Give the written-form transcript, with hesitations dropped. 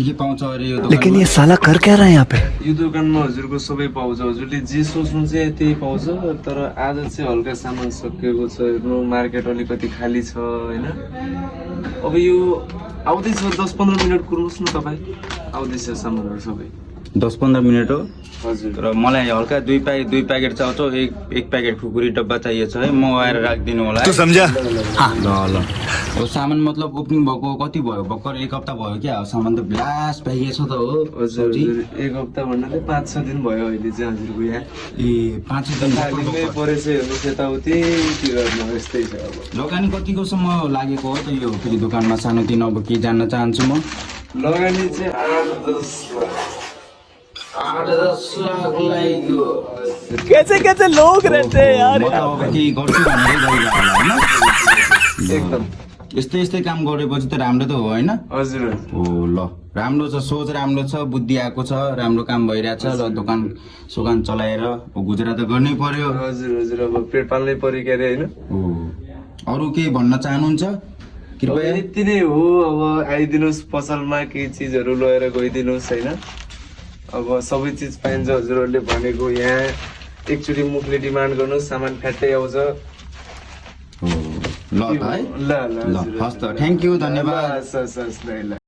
के पाउँछ अरे यो लेकिन दोकानमा? ये साला कर क्या रहा है यहाँ पे? यो दोकानमा हजुरको सबै पाउँछ, हजुरले जे सोच्नुहुन्छ त्यही पाउँछ। तर आज चाहिँ हल्का सामान सकिएको छ, हेर्नु मार्केट अलिकति खाली छ होइन। अब यो आउँदैछ 10-15 मिनट कुर्नुहोस् न तपाईँ, आउँदैछ सामानहरू सबै। 10-15 मिनट हो। हजुर र मलाई हल्का दुई प्याकेट चाहिन्छ, एक प्याकेट खुकुरी डब्बा चाहिएको छ है, म आएर राखिदिनु होला तू है। समझा? ल ल अब सामान मतलब ओपनिङ भएको कति भयो? भर्खर 1 हप्ता भयो क्या, सामान त ब्लास्ट पाइएको छ त हो। हजुर हजुर 1 हप्ता भन्नाले 5-6 दिन भयो अहिले चाहिँ हजुरको यहाँ। ए 5 दिन खालीमै परेछ, हेर्नुहोस् यताउति तिरमा यस्तै छ अब। लगानी कतिको सम्म लागेको हो त यो फेरि दोकानमा? सानोतिनो अब के जान्न चाहन्छु म। लगानी चाहिँ 8-10 लाख लाग्यो। कैसे कैसे लोग रहते हैं यार। म त अब केही गर्छु भनेरै गरिरहेको होला होइन। एकदम यस्तै काम गरेपछि त राम्रो त हो होइन? हजुर ओ ल राम्रो छ, सोच राम्रो छ, बुद्धि आएको छ, राम्रो काम भइरहेछ र दोकान चलाएर गुजारा त गर्नै पर्यो। हजुर हजुर अब पेट पाल्नै पर्यो के अरे होइन। ओ अरू केही भन्न चाहनुहुन्छ कृपया? यति नै हो, अब आइदिनुहोस् पसलमा, केही चिजहरू लिएर गइदिनुहोस् होइन। अब सबै चिज पाइन्छ हजुरहरूले भनेको यहाँ। एकचोटि मुखले डिमान्ड गर्नुहोस्, सामान फ्याट्टै आउँछ। ल त है। ल ल ल हस् त, थ्याङ्क यू, धन्यवाद। हस् हस् हस्, ल ल।